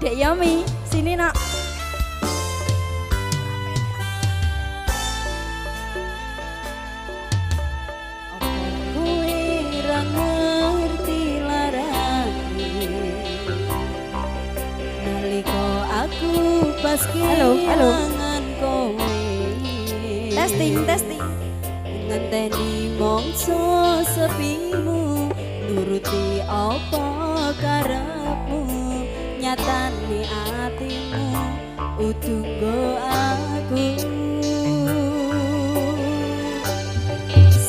Dek Yomi, sini nak. Kowe ra ngerti larane nalika aku pas Halo, halo. kehilangan kowe. Testing, testing. Ngenteni mongso sepimu, nuruti apa karepmu, nyatane atimu udu nggo aku.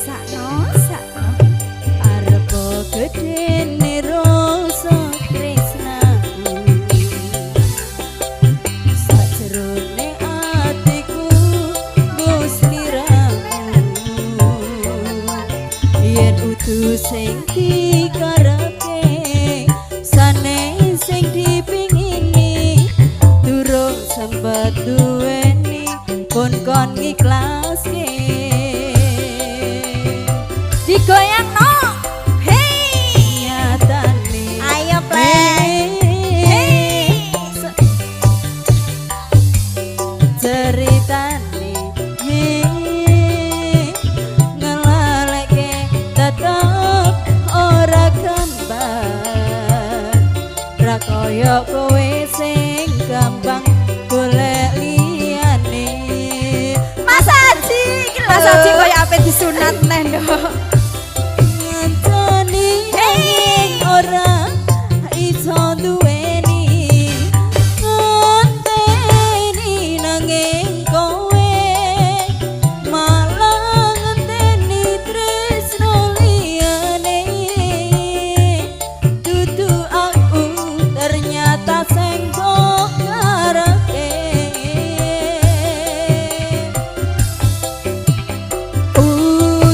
Sakno, sakno. Arep gedene rasa tresnaku, sajrone atiku nggo sliramu, yen udu sing dikarepke sane sing dipingini, durung sempet duweni pun kon ngiklaske. Digoyang no. Hey. Nyatane. Ayo play. Hey. Ceritane ngelaleke tetep ora gampang, ra kaya kowe sing gampang golek liyane. Mas Aji iki lho. Mas Aji koyo ape disunat neh, Nduk. Ngancani nanging ora iso duweni, ngenteni nanging kowe malah ngenteni tresno liyane. Dudu aku ternyata sing mbok karepke.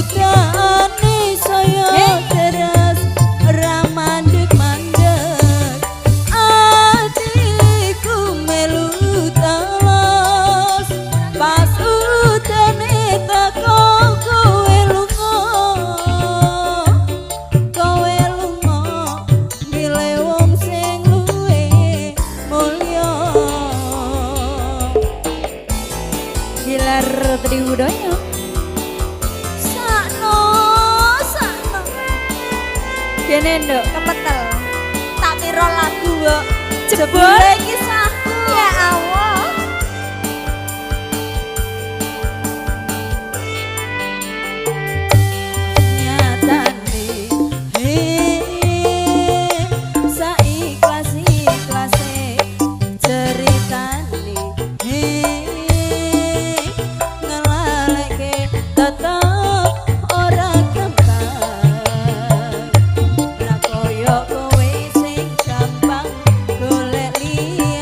Udane saya deras ra mandek-mandek, atiku melu teles pas udane teko kowe lunga, kowe lunga milih wong sing luwih mulya. Gilar Triwudoyo. Sakno, sakno. Kene, Nduk, kepetel. Tak kira lagu kok. Jebule kisahku. Ya Allah. Nyatane he saikhlas ikhlase ceritane, he ngelaleke tetep ora gampang, ra kaya kowe sing gampang golek liyane.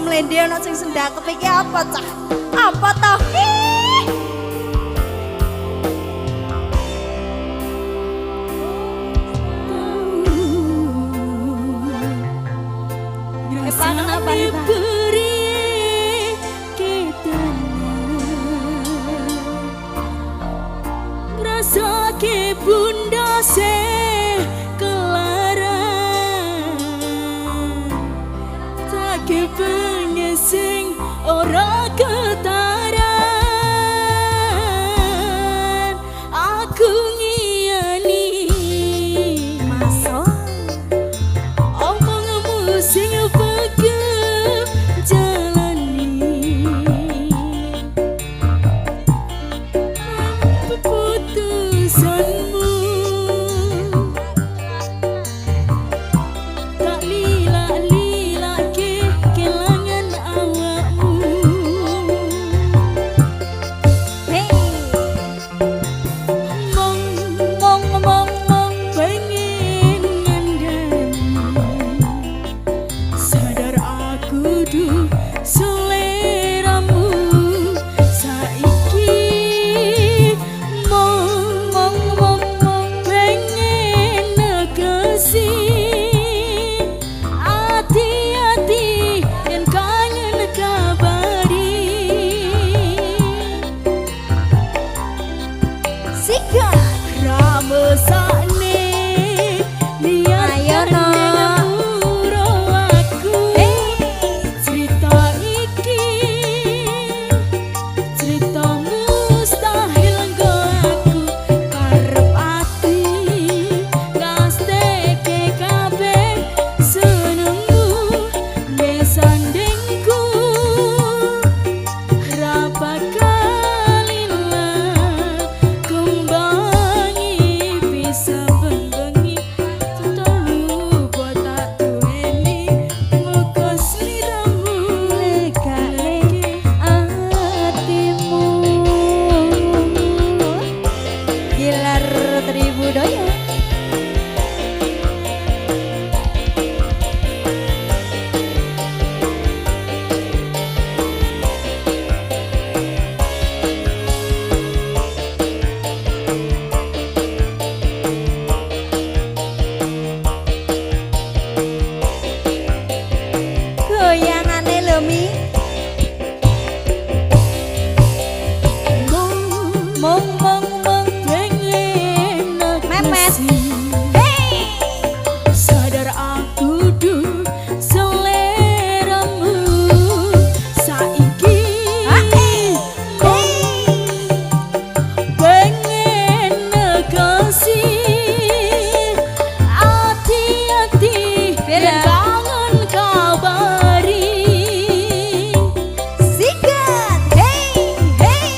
semlende, ana sing sendakep iki apa cah? Apa toh? Ih. Pak, kenapa nih, Pak? Rasake bunda se kelaran, take pengesing ora ketaran. Aku ngiyani Masuk. Omongmu sing pegel jalani, keputusanmu tak lila-lilake kelangan awakmu. Hei. Mong mong mong mong pengen ngandani, sadar aku du seleramu saiki. Mong mong mong mong pengen negesi, ati-ati yen kangen kabari. Sikat. Ramesane niat Ayo, no. ngapura aku. Hei. Cerita iki cerita mustahil nggo aku, karep ati ngasteke kabeh senengmu nesandingku. Rapa kalilah kembangi bisa benbengi, lupa tak duweni muga sliramu Legane atimu. Gilar Tribudoyo. Goyangane lho Mi. Mong Mong mong mong. Pengen Memes. negesi. Hei. Sadar aku du seleramu saiki. Hei. Pengen negesi, ati-ati Beda. yen kangen kabari. Sikat. Hei, hei.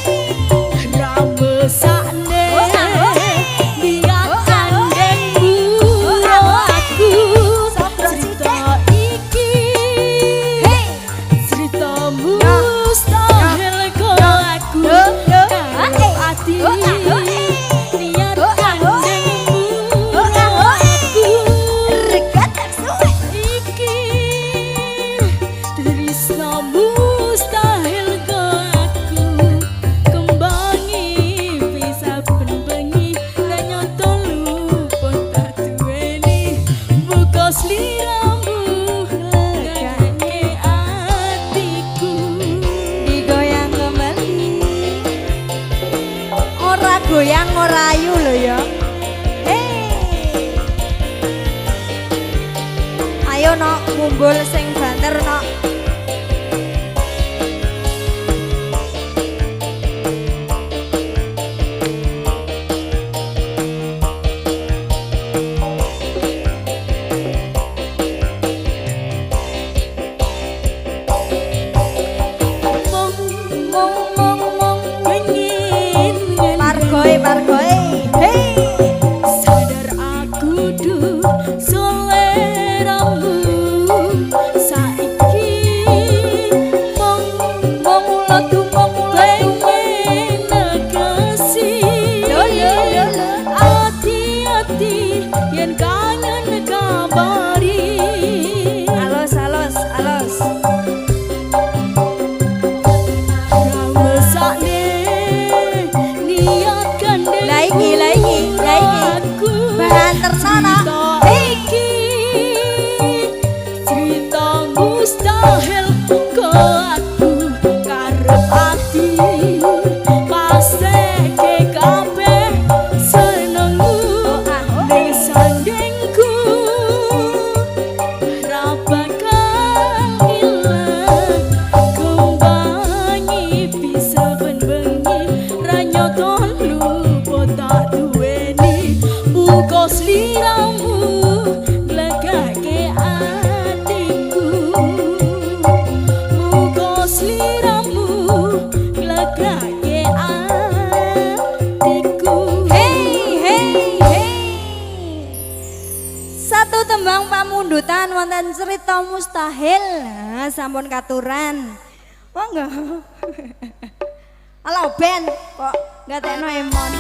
Ramesane Oh, ah, oh. niat Oh, ah, oh. gandeng Oh, ah, oh. aku. Sopro Cerita iki Hei. cerita mustahil ko aku, Yo, yo. karep Ah, eh. ati Oh, ah, oh, eh. niat Oh, ah, oh. gandeng Oh, ah, oh. aku. Regatak suwe. Iki tresno mustahil go aku kembangi bisa benbengi, nyoto lupa tak duweni buka sliramu legane atiku. Digoyang kembali. Ora goyang ora ayu lho ya. Hei. Ayo nok mumbul sing banter nok. Mong Mong mong mong. Pengen Pargoe pargoe. Hei. Sadar aku du seleramu saiki. Mong Mong ulo mong ulo. Pengen negesi, Lo lo lo lo. ati-ati yen kangen kabari. Alos alos alos. Tarno no. Cerita iki cerita mustahil kok aku karep ati paseke kabeh senengmu ning sandingku ra bakal ilang kembangi bisa ben bengi ra nyoto lupa tak duweni muga sliramu glegake atiku muga sliramu glegake atiku. Hey hey hey. Satu tembang pamundutan wonten cerita mustahil. Nah, sampun katuran. Monggo. Halo Ben, kok gatekno emon.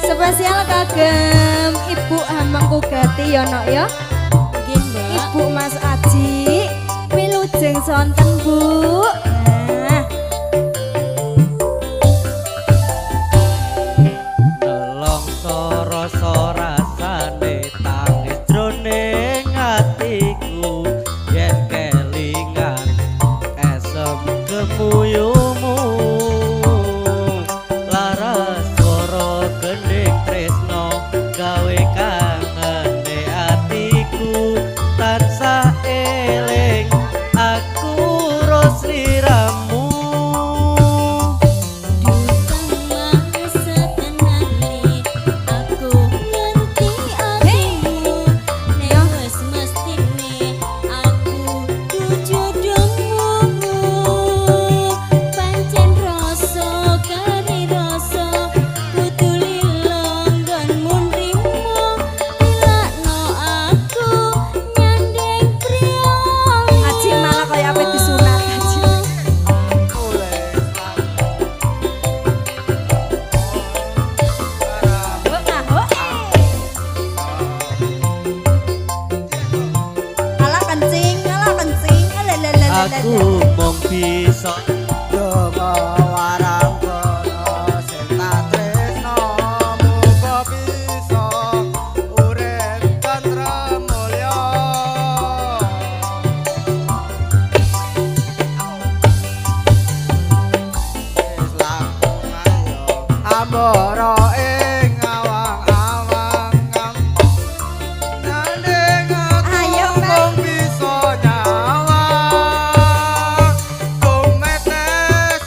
Spesial kagem Ibu Hamengku Gati ya nok ya. Nggih, Mbak. Ibu Mas Aji, wilujeng sonten Bu. Nah, Nelongso rasa rasane tangis jroning atiku yen kelingan esem gemuyumu laras swara gendhing tresno gawe kangene atiku tansah eling aku ro sliramu. Duka masa kenali aku ngerti atimu nek wis mestine aku jodohmu pancen rasa kari rasa kudu lilo nggonmu nrimo tilakno aku nyanding priya. Aji malah kaya ape disunat Aji. Hok, ah, hok. Alah kencing, alah. Aku mung bisa Donga warangkana sing tak tresno muga bisa urip tentrem mulya. Wis langkung ayo ambara ing awang-awang nanding aku Ayo, Mbak. mung bisa nyawang tumetes.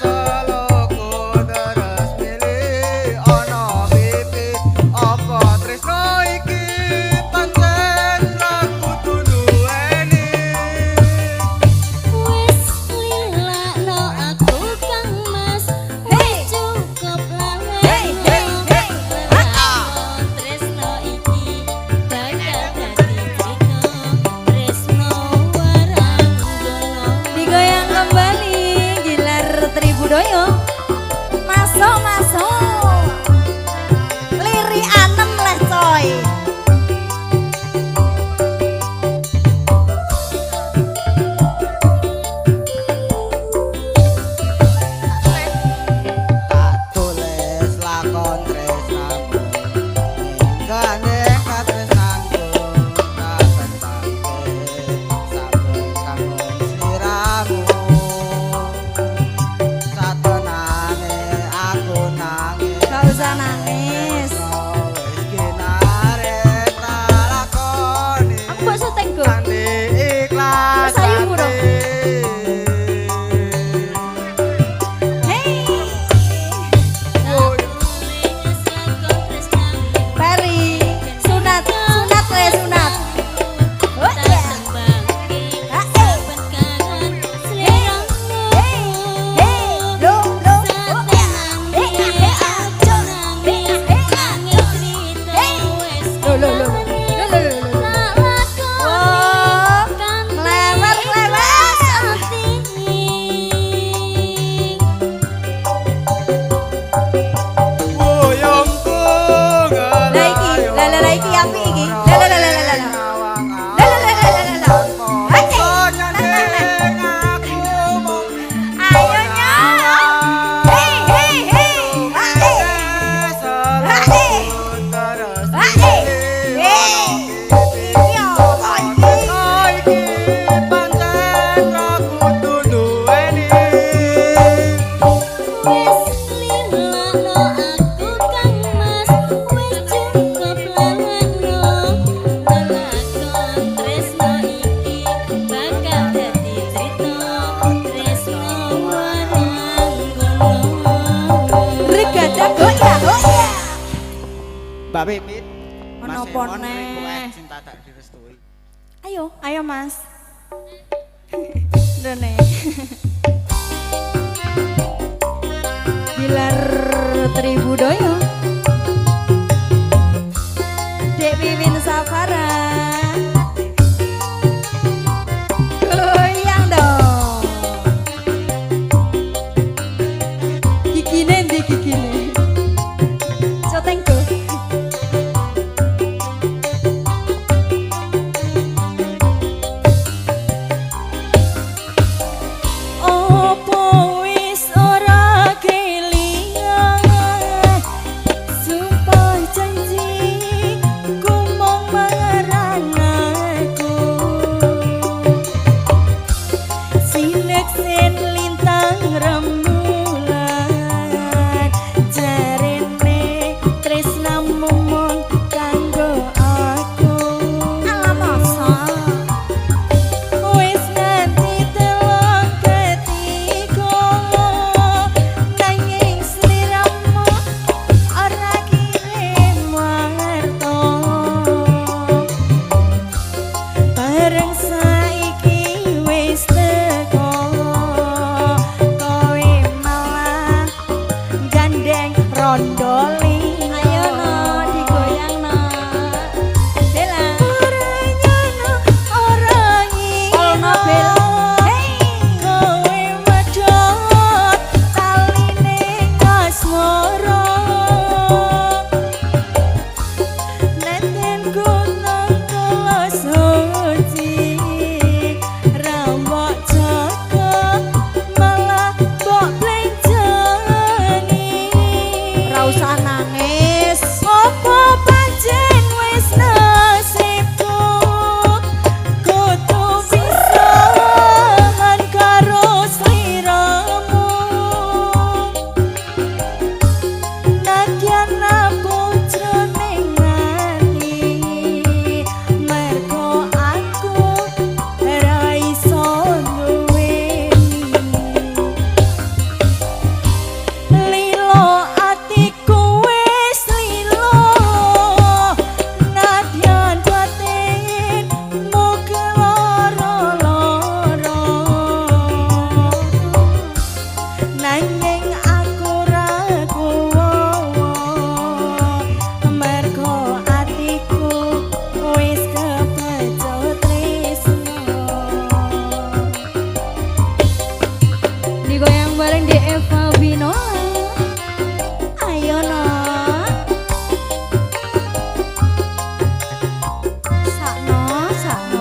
Mbak Pipit. Ono Mas apa Emon neh? request cinta tak direstui. Ayo, ayo Mas. Rene. Gilar Tribudoyo. Dek Wiwin Safara. Goyang dong. Gigine ndi gigine? Cotengku. Opo wis ora kelingan, sumpah janji ku mung marang aku. Sineksen lintang rembulan, jarene tresnamu mung kanggo aku. Alah masa. Wis nganti telung ketiga, nanging sliramu ora kirim warta. Bareng saiki wis teko, kowe malah gandeng rondo liya. Ayo no digoyang no. Bella. Ora nyono ora ngira. Bel. Hey. Kowe medhot taline asmara. Neten gunung kula suci, ra mbok jaga malah mbok blencani. Ra usah nangis. Opo pancen wis nasibku kudu pisahan karo sliramu. Nadyan aku jroning ati, mergo aku ra iso nduweni. Lilo atiku wis lilo, nadyan batin muga lara-lara. Nanging aku ra kuwowo, mergo atiku wis kepecut tresno. Digoyang bareng di Eva Binola. Ayo no. Sakno, sakno.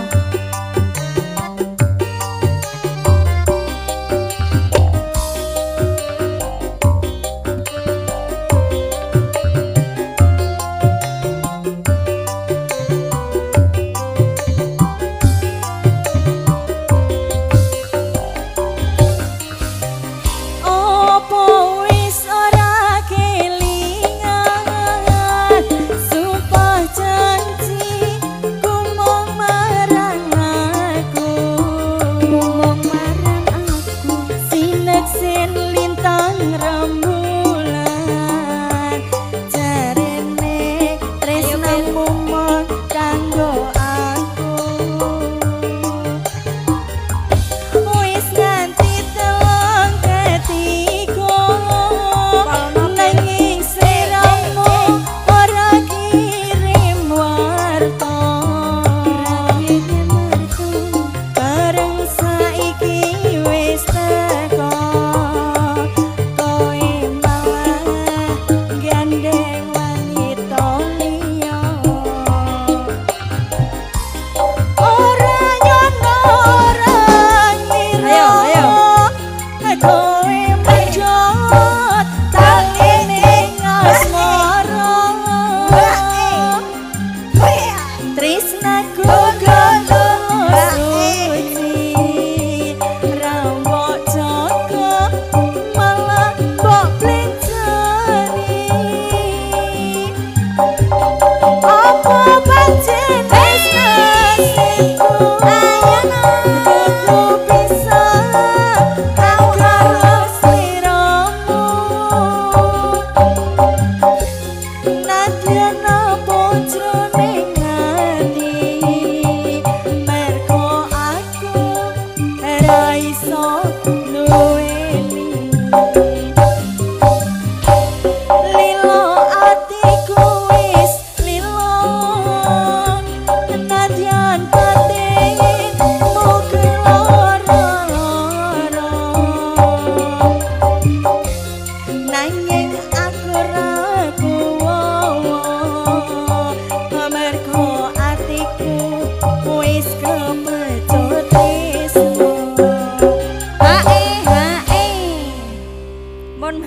Opo wis ora kelingan, sumpah janji ku mung marang aku. Mung marang aku. Sineksen lintang rembulan, jarene tresnamu mung kanggo aku. Wis nganti telung ketiga, nanging sliramu ora kirim warta. Bareng saiki wis teko, kowe malah gandeng wanita liya. Ora nyono ora ngira. Ayo, ayo. Kowe medhot taline asmara. Tresnaku kudu suci, ra mbok jaga malah mbok blencani. Apa pancen wis nasibku kudu pisahan karo sliramu. Nadyan Rai.